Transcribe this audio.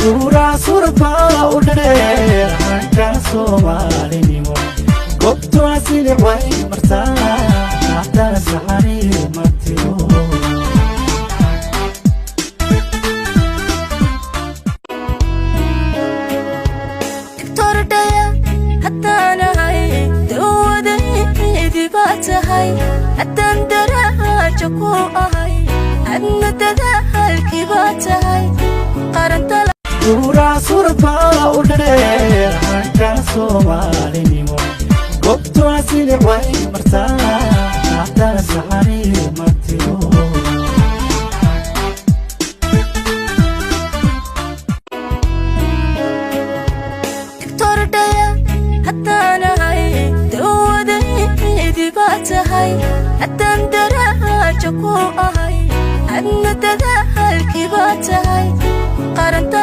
Guuraa suurad baa u dheer hanka Soomaalinimo, goobtuna silic way martaa, haddana saxariir ma tiro. Doctordhaya haddaanahay, dawadaydi baa tahay. Haddaan daraajo ku ahay, adna dadaalkii baa tahay. Qarantala. Guuraa suurad baa u dheer hanka Soomaalinimo, goobtuna silic way martaa, haddana saxariir ma tiro. Doctordhaya haddaanahay, dawadaydi baa tahay. Haddaan daraajo ku ahay, adna dadaalkii baa tahay. Qaranta.